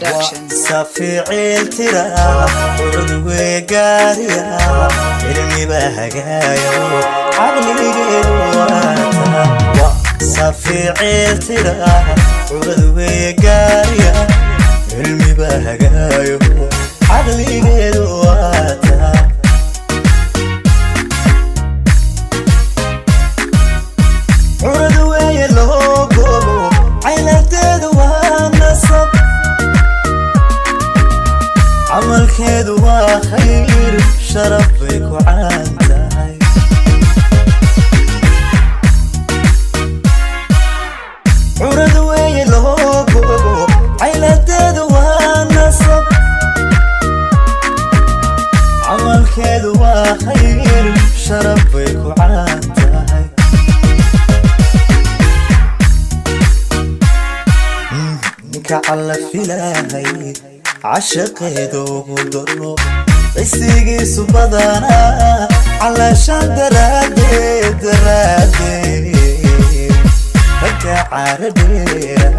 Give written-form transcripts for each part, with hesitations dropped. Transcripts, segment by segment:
Production. Safiiciil tira curduwe gaariya, cilmiba hagaayo, caqligeedu waata. Safiiciil tira curduwe gaariya, cilmiba hagaayo, caqligeedu waata. Curad weeye loo goobo, cayladeedu waa nasab, camalkeedu waa khayr, sharaf bay ku caan tahay. Curad weeye loo goobo, cayladeedu waa nasab, camalkeedu waa khayr, sharaf bay ku caan tahay. Ninka calla filahay cashaqeeda ugu daro, cisigiisu badanaa calaashaan daraaddeed daraaddeed, ragga caaradheera.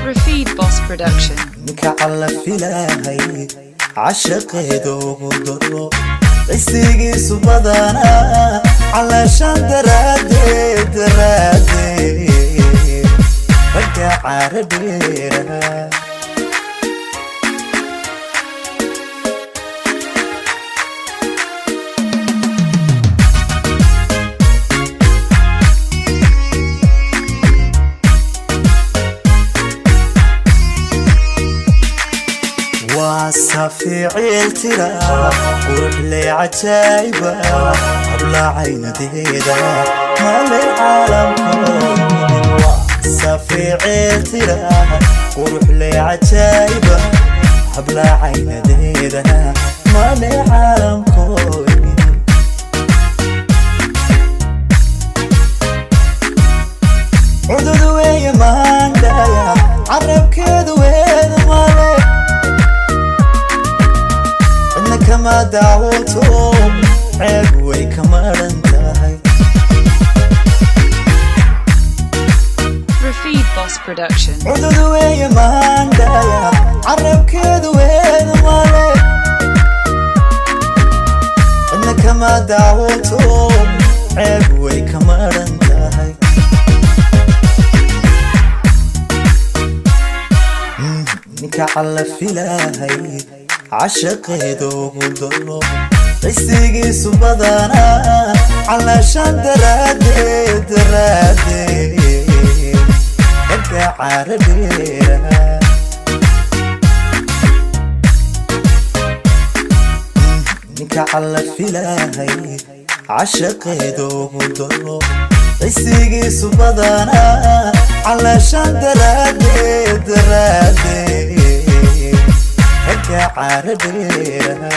Rafid Boss Production. Ninka calla filahay cashaqeeda ugu daro, cisigiisu badanaa calaashaan daraaddeed daraaddeed, ragga caaradheera. Waa safiiciil tira quruxley cajaa'iba, hablacaynadeeda male caalamkood. Waa safiiciil tira quruxley cajaa'iba, hablacaynadeeda male caalamkood. Cudud weeye maandhaya, carabkeedu weeda male, cidna kama daawato, ceeb way ka maran tahay. Rafid Boss Production. Cudud weeye maandhaya, carabkeedu weeda male, cidna kama daawato, ceeb way ka maran tahay. Ninka calla filahay cashaqeeda ugu daro, cisigiisu badanaa calaashaan daraaddeed daraaddeed, ragga caaradheera. Ninka calla filahay cashaqeeda ugu daro, cisigiisu badanaa calaashaan daraaddeed daraaddeed, ragga caaradheera.